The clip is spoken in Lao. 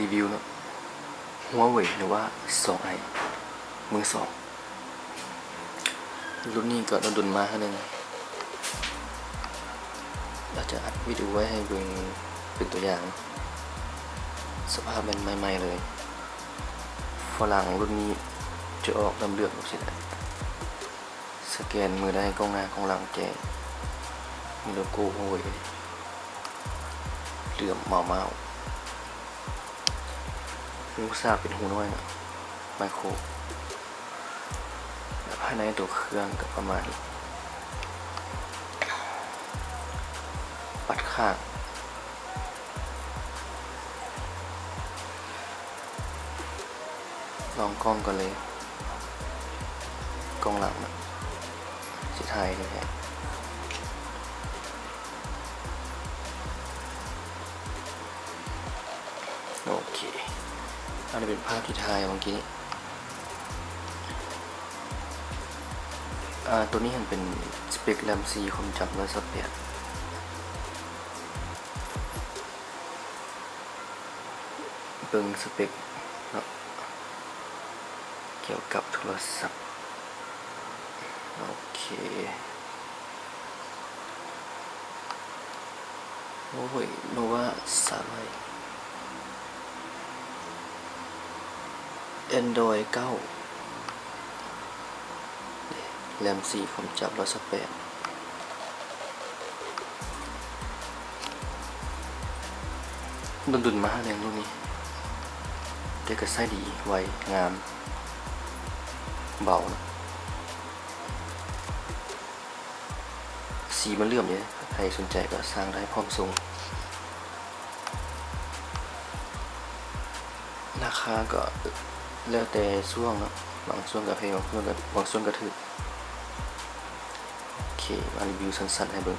ຣີວິວເນາະ ຫົວເຫວີຍ ຫຼືວ່າ ສອງໄອ ມືສອງ. ລຸ້ນນີ້ກໍດົນໆມາເທື່ອໜຶ່ງ ອາດຈະອັດວິດີໂອໄວ້ໃຫ້ເບິ່ງເປັນຕົວຢ່າງ. ສະພາບແມ່ນໃໝ່ໆເລີຍ. ຝຣັ່ງລຸ້ນນີ້ຈະອອກເຫຼືອມໆຈັ່ງຊີ້ແຫຼະ. ສະແກນມືໄດ້ ກ້ອງໜ້າກ້ອງຫຼັງແຈ້ງ ມີໂລໂກ້ໂຫຍ ເຫຼືອມເໝົາໆ. ຮູສາກເປັນຮູນ້ອຍເນາະ ໄມໂຄຣ. ແລະ ພາຍໃນຕົວເຄື່ອງກໍປະມານນີ້ ປັດຂ້າງ. ລອງກ້ອງກ່ອນເລີຍ ກ້ອງຫຼັງນະ ຊິຖ່າຍແທ້ໆ. ໂອເຄ ອັນນີ້ເປັນພາບທີ່ຖ່າຍເມື່ອກີ້ນີ້. ອາ ໂຕນີ້ຫັ້ນເປັນສະເປັກແຣມສີ່ ຄວາມຈຳຮ້ອຍຊາວແປດ. ເບິ່ງສະເປັກເນາະ ກ່ຽວກັບໂທລະສັບ. ໂອເຄ ໂອ້ຍ ໂນວາ ສາມຮ້ອຍ ແອນດຣອຍເກົ້າ ແຣມສີ່ ຄວາມຈຳຮ້ອຍຊາວແປດ. ດຸນໆມາແຮງລຸ້ນນີ້ ແຕ່ກໍໃຊ້ດີ ໄວ ງາມ ເບົານະ. ສີມັນເຫຼື້ອມເດ້ ໃຜສົນໃຈກໍສັ່ງໄດ້ ພ້ອມສົ່ງ. ລາຄາກໍແລ້ວແຕ່ຊ່ວງເນາະ ບາງຊ່ວງກໍແພງ ບາງຊ່ວງກໍ ບາງຊ່ວງກໍຖືກ. ໂອເຄ ມາຣີວິວສັ້ນໆໃຫ້ເບິ່ງ.